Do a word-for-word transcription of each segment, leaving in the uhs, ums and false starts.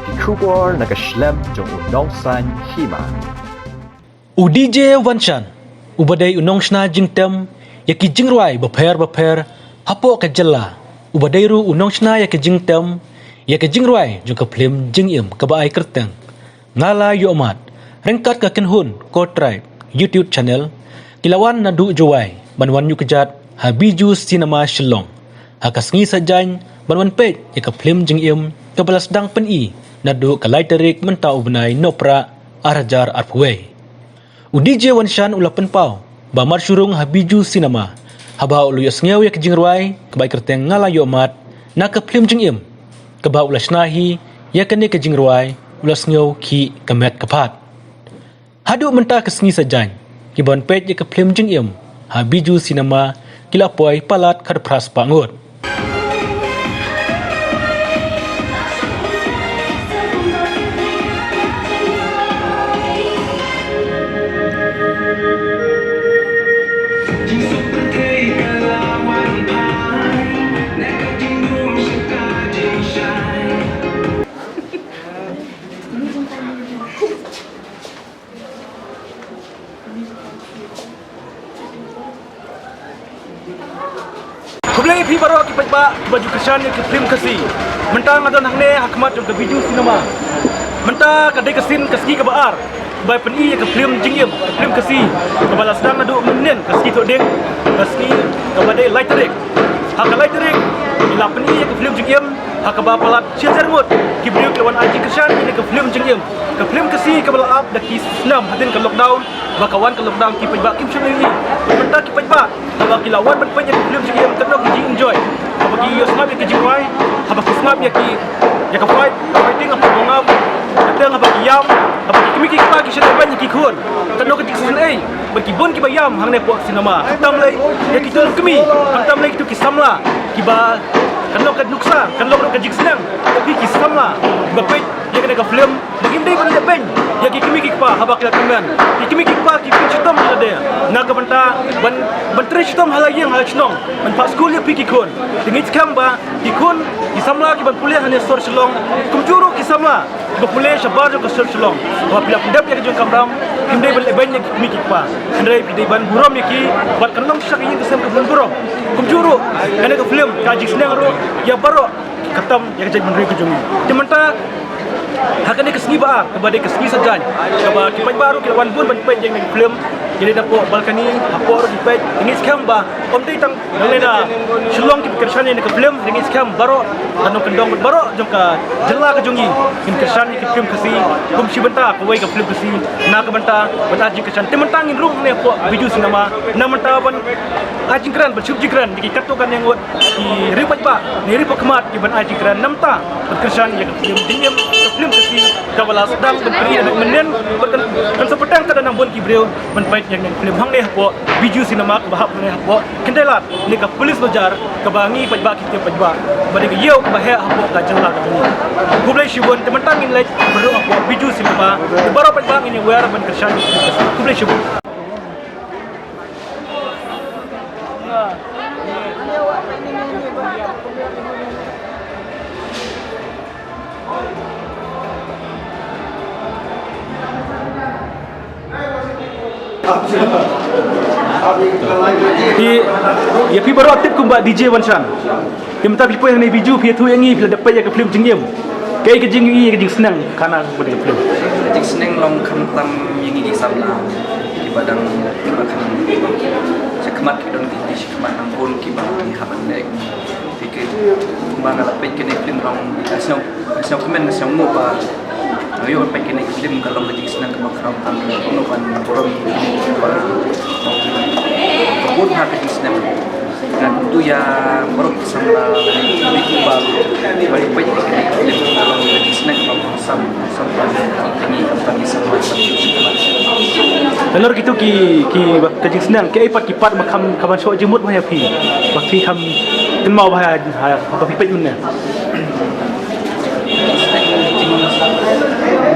Ki khubor na ka shlem jong u nongsan hima. U D J Wanshan, uba dei u nongshna jingtem ïa ki jingrwai bapher bapher hapoh ka jylla, uba dei ruh u nongshna ïa ki jingtem ïa ki jingrwai jong ka phlim jingim kaba ai kyrteng Nga La Ïoh Mad, ryngkat ka kynhun Ko Tribe YouTube channel, ki la wan naduh Jowai ban wan ïuh kjat ha Bijou Cinema Shillong ha ka sngi Saitjaiñ ban wan peit ïa ka phlim jingim kaba la sdang pyni naduh ka lai tarik mynta u bnai Nohprah ar hajar arphew wei. U D J Wanshan u la pynpaw ba mar shu rung ha Bijou Cinema, haba u la ïohsngew ïa ka jingrwai kaba ai kyrteng Nga La Ïoh Mad na ka phlim jingim kaba u la shna hi, ïa kane ka jingrwai u la sngew khih ka met ka phad. Haduh mynta ka sngi Saitjaiñ, kiba wan peit ïa ka phlim jingim ha Bijou Cinema ki la poi palat khatphra spah ngut. Khublei ïa phi baroh ki paidbah kiba ju kyrshan ïa ki phlim Khasi. Mynta nga don hangne ha khmat jong ka Bijou Cinema. Mynta ka dei ka sien ka sngi kaba ar bai pyni ïa ka phlim jingim, ka phlim Khasi kaba la sdang naduh mynnin, ka sngi Thohdieng, ka sngi kaba dei lai tarik. Ha ka lai tarik ngi la pyni ïa ka phlim jingim, ha kaba palat shi hajar ngut ki briew ki la wan ai jingkyrshan ïa ka phlim jingim, ka phlim Khasi kaba la ap da ki snem hadien ka lockdown, ba ka wan ka lockdown ki paidbah kim shym ïohi. Mynta ki paidbah haba ki la wan ban peit ïa ka phlim jingim, katno ki jing enjoy, haba ki ïohsngew ïa ka jingrwai, haba ki sngap ïa ki, ïa ka fight, ka fighting, haba ki ngap, katno haba ki ïam, haba ki kmie ki kpa ki shah lehbeiñ ïa ki khun, katno ka jingsngewsih. Bad ki bun kiba ïam hangne hapoh cinema, khamtam lei ïa kito ki kmie, khamtam lei kito ki samla kiba, kan long ka nuksa, kan long ruh ka jingsneng ïa phi ki samla kiba peit ïa kane ka phlim. Ba ngim dei ban lehbeiñ ïa ki kmie ki kpa haba ki la tymmen. Ki kmie ki kpa ki pyn shitom ïa lade na ka bynta ban, ban trei shitom ha la ïing ha la shnong, ban phah skul ïa phi ki khun. Te ngi skhem ba ki khun, ki samla kiban pule hangne sor Shillong, kumjuh ruh ki samla kiba pule shabar jong ka sor Shillong, haba phi la pyndep ïa ka jong ka kamram, phim dei ban lehbeiñ ïa ki kmie ki kpa, hynrei phi dei ban burom ïa ki. Bad kan long shisha ka ïing ka sem kaba burom. Kumjuh ruh kane ka phlim ka ai jingsneng ruh ïa baroh, khamtam ïa ka jaitbynriew ka jong ngi. Te mynta ha kane ka sngi ba ar, kaba dei ka sngi Saitjaiñ, kaba ki paidbah ruh ki la wan bun ban peit ïa kane ka phlim. Ki dei hapoh balcony, hapoh ruh ki peit. Te ngi skhem ba ym dei tang na Shillong kiba kyrshan ïa kane ka phlim, te ngi skhem baroh ka nongkyndong, baroh jong ka jylla ka jong ngi kin kyrshan ïa ka phlim Khasi kum shi bynta kawei ka phlim Khasi na ka bynta ban ai jingkyrshan. Te mynta ngin rung hangne hapoh Bijou Cinema na mynta ban ai jingkren, ban shu jingkren ïa ki katto katne ngut ki riewpaidbah ne riewpakhmat kiban ai jingkren na mynta ban kyrshan ïa ka phlim jingim, ka phlim Khasi kaba la sdang ban pyni naduh mynnin. Bad kan, kan sa pyrshang ka dang bun ki briew ban peit ïa kane ka phlim hangne hapoh Bijou Cinema kaba hap hangne hapoh Khyndailad, ne ka Police Bazar, kaba ngi paidbah ki tip paidbah ba dei ka ïew kaba heh hapoh ka jylla ka jong ngi. Khublei shibun. Te mynta ngin leit ban rung hapoh Bijou Cinema, te baroh paidbah ngin ïa wer ban kyrshan. Khublei shibun. Phi, ïa phi baroh tip kumba D J Wanshan. Te mynta phi poi hangne Bijou, phi ïathuh ïa ngi, phi la dep peit ïa ka phlim jingim. Kaei ka jingïohi, ka jingsneng kane ba dei ka phlim? Ka jingsneng long khamtam ïa ngi ki samla kiba dang, kiba khan shakhmat ki don ki, shakhmat nang bun kiba ngi hap ban leh. Te kumba nga la peit kane ka phlim long, nga sngewkmen, nga sngewnguh ba nga ïoh ban peit kane ka phlim, ka long ka jingsneng kaba khraw tam, kumno ban burom ïa kine kiba, ka bun ha ka jingsneng. Nga kyntu ïa baroh ki samla, kine kiba, ba ïoh peit kane ka phlim, ka long ka jingsneng kaba khraw tam. Nalor kito ki, ki, ka jingsneng, kiei pat ki part ba kham, kham ban shoh jingmut ba ïa phi, ba phi kham kynmaw ba ha, ha, ba phi peit mynne?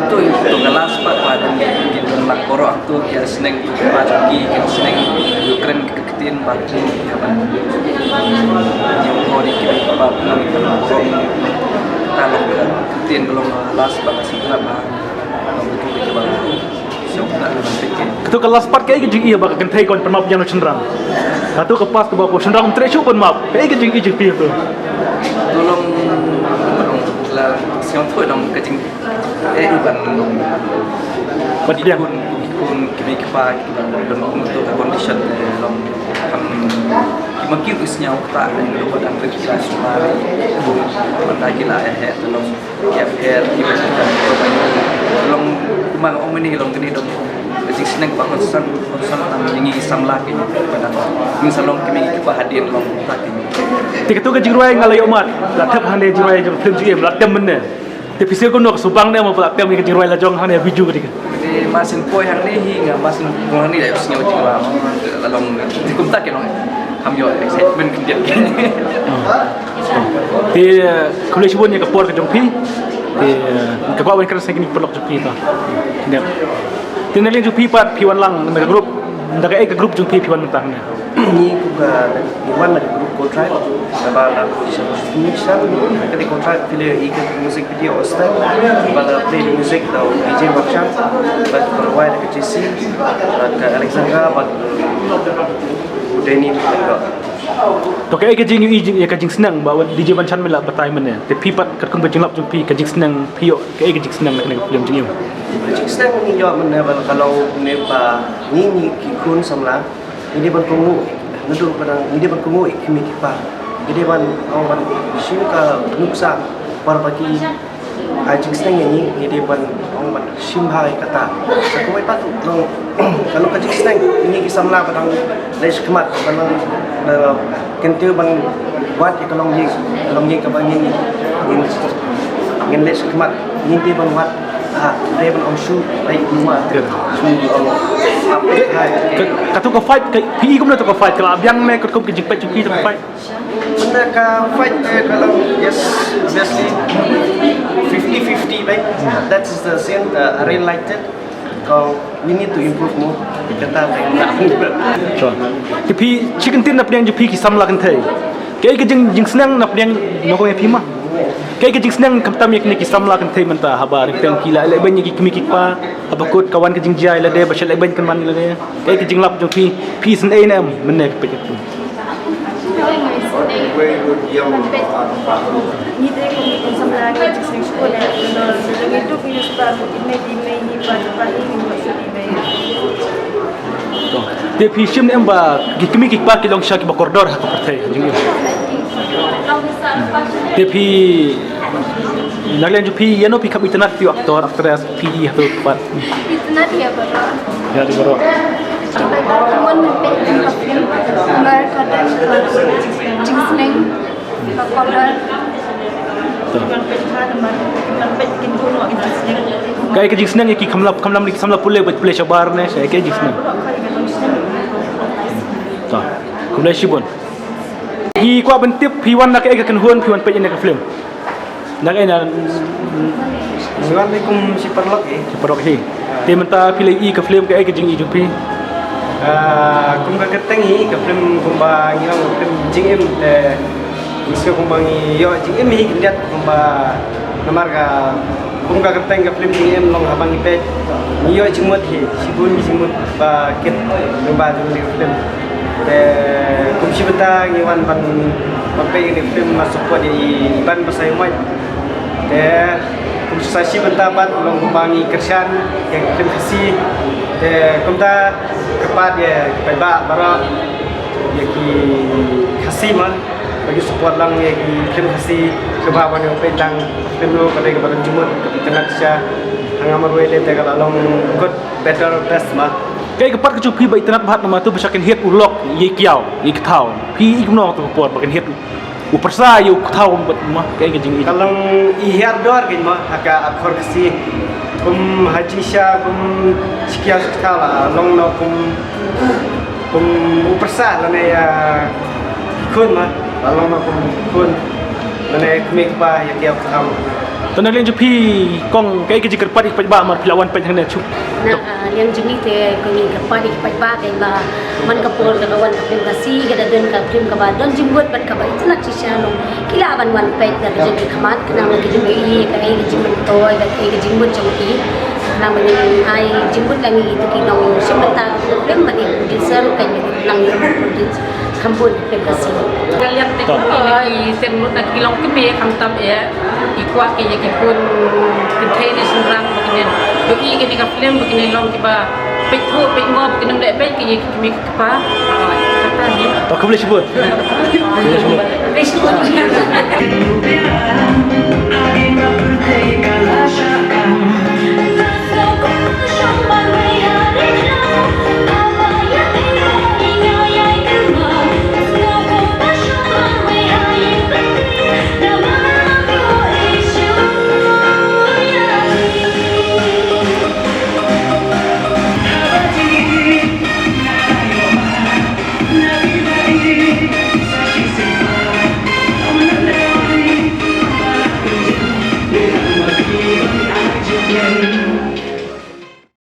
To, to ka last part ba dang ki don lang baroh, to ki sneng, ba ki sneng Ukraine. Ktien ba ki haba ïoh kori ki ba ba ta long ka Tin ka long last ba ka sngewtynnat ba. Long ka tu ka ba. Sngewtynnat ba ka tu. Kato ka last part kaei ka jingïohi ba ka kynthei kan pynmap ïa u shynrang? Kato ka part kaba u shynrang um treh shuh pynmap. Kaei ka jingïohi jong phi kato? Tu long, long la sngewthuh dong ka jing, eh, iban long. Pat biang. Ki khun, ki khun, ki mei ki pa, ki ban don kum tu ka condition, eh, long. Kam ki ma ki u sngew kata ka long ba dang ki la sumar. Manda ki la eh, eh, tu long. Ïa, pher, ïa, long, kumba ong mynne long kane dong. Ka jingsneng ba kongsan, kongsan tam ïa ngi samla ki. Ba dang ngi sa long ki mei ki pa hadien long ta ki. Te kato ka jingrwai nga la ïoh mad. La thep hangne jingrwai jong film jong i la tem mynne. Te phi sngewthuh kumno ka subang ne mo ba la tem ïa ka jingrwai la jong hangne video ka dei ka. Te ma syn poi hangne hi nga ma syn poi hangne la ïoh sngew jingrwai. La long te kumta ki long. Kam ïoh excitement khyndiat. Te, eh, khublei shibun ïa ka por ka jong phi. Te, eh, nga kwah ban kren sa ïa kine ki paralok jong phi to. Te na liang jong phi pat phi wan lang na ka group, na kaei ka group jong phi phi wan mynta ne? Ngi kum ka, ngi wan na ka group Cold Tribe. Ba la ngi sha, ka dei Cold Tribe phi la ïohi ka music video step. Ba la play the music da u D J Wakshan. Ba la wai da ka J C. Ba ka Alexandra ba u Danny ba ka To kaei ka jingïohi jing, ïa ka jingsneng ba wat D J Banshan me la batai mynne. Te phi pat katkum ka jinglap jong phi ka jingsneng phi ïoh kaei ka jingsneng na kane ka film jong i. Ka jingsneng ngi ïoh mynne ba ka long ne ba ngi ngi ki khun samla ngi dei ban kohnguh naduh ba dang ngi dei ban kohnguh ïa ki kmie ki kpa. Ngi dei ban ong ban shim ka nuksa por ba ki Ai jingsneng ïa ngi, ngi dei ban ong ban shim bha ïa kata. Sa kawei pat long ka long ka jingsneng ïa ngi ki samla ba dang leit shakhmat ba long, eh, kyntiew ban wad ïa ka longïing, ka longïing kaba ngin, ngin, ngin leit shakhmat, ngin dei ban wad. Ha, dei ban ong shu leit numa. Shu ong. Ka, kato ka fight ka phi i kumno to ka fight ka la biang ne katkum ka jingpeit jong phi to ka fight. Bynta ka fight, eh, ka long, yes, obviously, fifty fifty, right? That is the same, uh, I really liked it. Ko, we need to improve more. Kata, right? Sure. Ki phi, shi kyntien na pdeng jong phi ki samla kynthei. Kaei ka jing, jingsneng na pdeng, na kong ïa phi ma. Kaei ka jingsneng khamtam ïa kine ki samla kynthei mynta haba ring pdeng ki la lehbeiñ ïa ki kmie ki kpa, haba kut ka wan ka jingjia ïa lade, ba shu lehbeiñ kynmaw ïa lade. Kaei ka jinglap jong phi, phi isynei ne em mynne ka peit ka phi. To. Te phi shim ne em ba ki kmie ki kpa ki long sha kiba kordor ha ka pyrthei jong ngi. Te phi na liang jong phi ïano phi kham itynnat ïa u actor actress phi hato pat. Itynnat ïa baroh. Ïa baroh. Ba ka mon mynta ka film, ba ka don ka jingsneng, ka kordor. To. Kaei ka jingsneng ïa ki khamtam, khamtam ïa ki samla pule, ba pule shabar ne, kaei ka jingsneng. To. Khublei shibun. Phi kwah ban tip phi wan na kaei ka kynhun phi wan peit ïa ka film. Na kaei na. Ngi wan kum shi paralok hi. Shi paralok hi. Te mynta phi la ïohi ka film kaei ka jingïohi jong phi? Ah, kum ka kyrteng hi ka film kumba ngi ong ka film jingim te ngi sngew kumba ngi ïoh jingim hi khyndiat kumba namar ka Kum ka kyrteng ka film jingim long haba ngi peit ngi ïoh jingmut hi, shibun ki jingmut ba kit lyngba jong ka film. Te kum shi bynta ngi wan ban ban peit ka film ban support ïa i Ban Basaiawmoit. Te kum sa shi bynta pat long kumba ngi kyrshan ïa ka film Khasi. Te kumta kyrpad ïa ki paidbah baroh ïa ki Khasi ma. Ba ki support lang ïa ki film Khasi, kaba ban ïoh peit lang film ruh ka dei kaba don jingmut kaba itynnat shisha. Hangta marwei lei te ka la long good, better, best ma. Kaei ka part ka jong phi ba itynnat bha namar tu ba sha kin hiat u lok ïa i kiaw ïa i kthaw. Phi i kumno tu ka por ba kin hiat u pyrsa ïa u kthaw bad ma kaei ka jingïohi. Ka long i hiar dor kein ma ha ka akor Khasi. Kum ha jingshisha kum shi kiaw shi kthaw la long noh kum Kum u pyrsa lane ïa ki khun ma, la long ma kum ki khun lane kmie kpa ïa ki ïa u ktham. To na liang jong phi kong kaei ka jingkyrpad ïa ki paidbah mar phi la wan peit hangne shuh. Na, ah, liang jong ngi te ka jingkyrpad ïa ki paidbah te ba man ka por ka wan ka film Khasi ka da don ka film kaba don jingmut bad kaba itynnat shisha long. Ki lah ban wan peit da ka jingkhmat khnang ba ki jingmut ïa kaei ka jing Oi, da ki ka jingmut jong ki. Na mane ai jingmut lang ïa ki nong shim bynta ka film mane producer kan mane nang produce kham bun film Khasi. Ka liang te ki na ki seng lut na ki long kmie khamtam eh. Ki kwah ki ïa ki khun kynthei ne shynrang ba kine. Ïohi kine ka film ba kine long kiba peit thuh peit ngo ba kine leh peit ki ïa ki kmie ki kpa. Oi, kata ne. To khublei shibun.